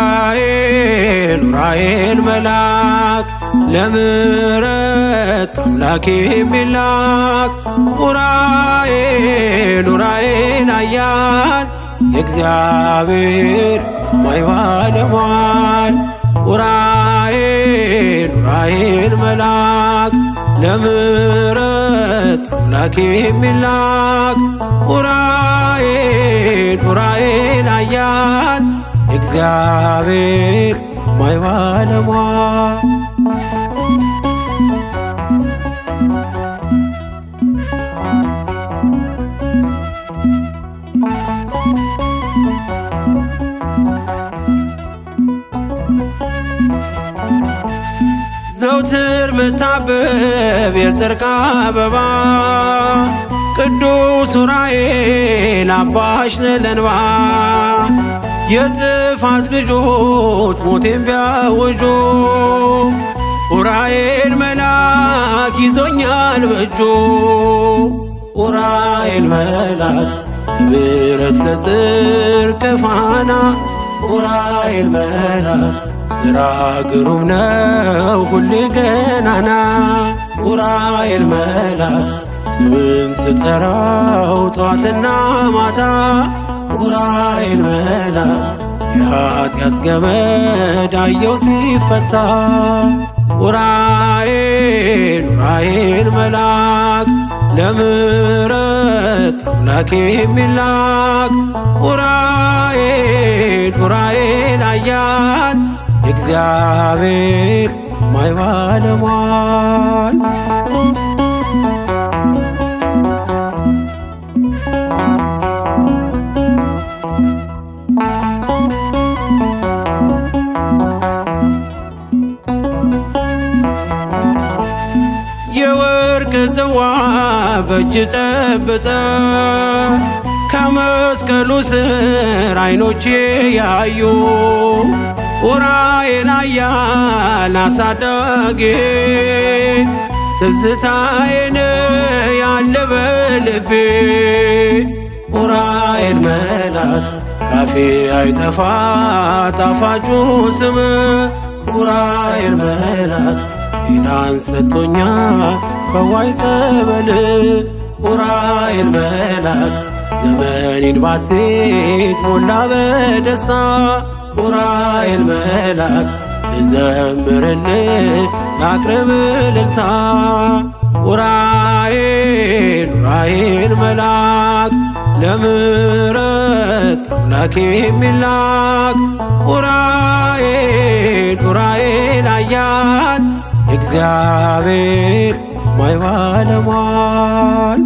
ኡራኤል ኡራኤል መልአክ ለምሕረት ከአምላክ የሚላክ ኡራኤል ኡራኤል ኃያል የእግዚአብሔር ታማኝ ባለሟል ኡራኤል ኡራኤል መልአክ ለምሕረት ከአምላክ የሚላክ ኡራኤል ኡራኤል ኃያል እግዚአብሔር ታማኝ ባለሟል። ዘውትር ምታብብ የጽድቅ አበባ ቅዱስ ኡራኤል አባሽ ነህ ለእንባ የጥፋት ልጆች ሞቴን ቢያውጁ ኡራኤል መልአክ ይዞኛል በእጁ። ኡራኤል መልአክ ለምሕረት ለጽድቅ ፋና ኡራኤል መልአክ ሥራ ግሩም ነው ሁሌ ገናና ኡራኤል መልአክ ስምን ስጠራው ጠዋትና ማታ ኡራኤል መልአክ የኃጢአት ገመድ አየው ሲፈታ ኡራኤል ኡራኤል መልአክ ለምሕረት ከአምላክ የሚላክ ኡራኤል ኡራኤል ኃያል እግዚአብሔር ታማኝ ባለሟል። የወርቅ ጽዋ በእጅ ጠብጠ ከመስቀሉ ስር አይኖቼ ያዩ ኡራኤል ኃያል አሳዳጊ ትዝታዬን ያለ በልቤ ኡራኤል መልአክ ካፌ አይጠፋ ጣፋጩ ስም ኡራኤል መልአክ ጤናን ሰጥቶኛል ፈዋይ ጸበል ኡራኤል መልአክ ዘመኔን ባሴት ሞላ በደስታ ኡራኤል መልአክ ልዘምርልህ ላቅርብ እልልታ ኡራኤል ኡራኤል መልአክ ለምሕረት ከአምላክ የሚላክ ኡራኤል ኡራኤል ኃያል እግዚአብሔር ታማኝ ባለሟል።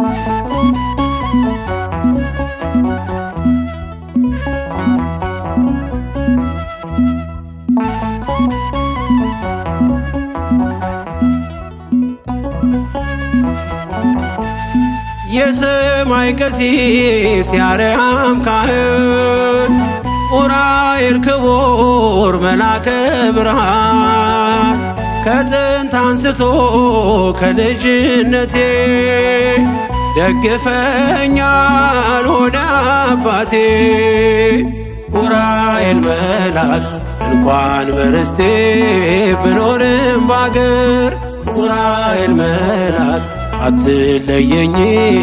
የሰማይ ቀሲስ የአርያም ካህን ኡራኤል ክቡር መልአከ ብርሃን ከጥንት አንስቶ ከልጅነቴ ደግፈኛል ሆነ አባቴ ኡራኤል መልአክ እንኳን በርስቴ ብኖርም ባገር ኡራኤል መልአክ አትለየኝም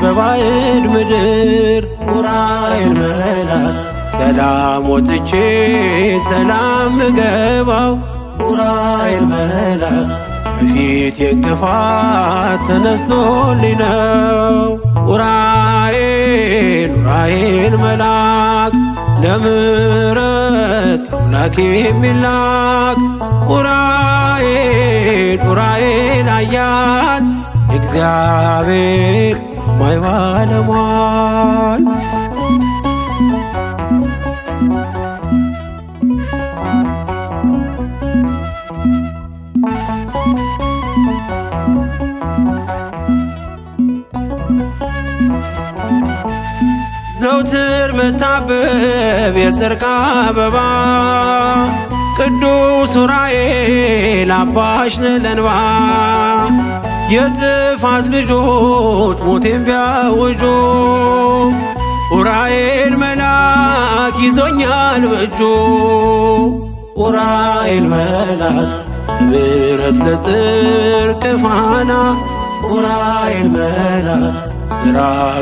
በባዕድ ምድር ኡራኤል መልአክ ሰላም ወጥቼ ሰላም ምገባው ኡራኤል መልአክ በፊቴ እንቅፋት ተነስቶልኝ ነው። ኡራኤል ኡራኤል መልአክ ለምሕረት ከአምላክ የሚላክ ኡራኤል ኡራኤል ኃያል እግዚአብሔር ታማኝ ባለሟል። ዘውትር መታበብ የጽድቅ አበባ ቅዱስ ዑራኤል አባሽ ነህ ለእንባ። የጥፋት ልጆች ሞቴን ቢያውጁ ዑራኤል መልአክ ይዞኛል በእጁ። ዑራኤል መልአክ ለምሕረት ለጽድቅ ፋና ዑራኤል መልአክ ሥራ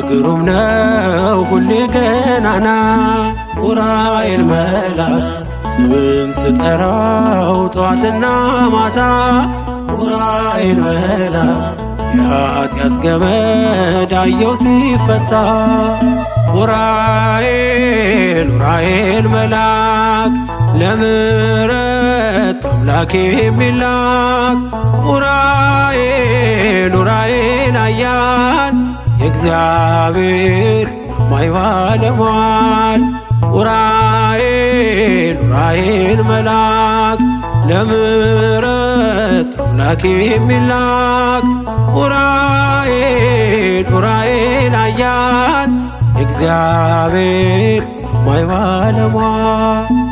ግሩም ነው ሁሌ ገናና። ዑራኤል መልአክ ስምን ስጠራው ጠዋትና ማታ ዑራኤል መልአክ የኃጢአት ገመድ አየው ሲፈታ። ዑራኤል ዑራኤል መልአክ ለምሕረት ከአምላክ የሚላክ ዑራኤል ዑራኤል ኃያል የእግዚአብሔር ታማኝ ባለሟል። ዑራኤል ዑራኤል መልአክ ለምሕረት ከአምላክ የሚላክ ዑራኤል ዑራኤል ኃያል የእግዚአብሔር ታማኝ ባለሟል።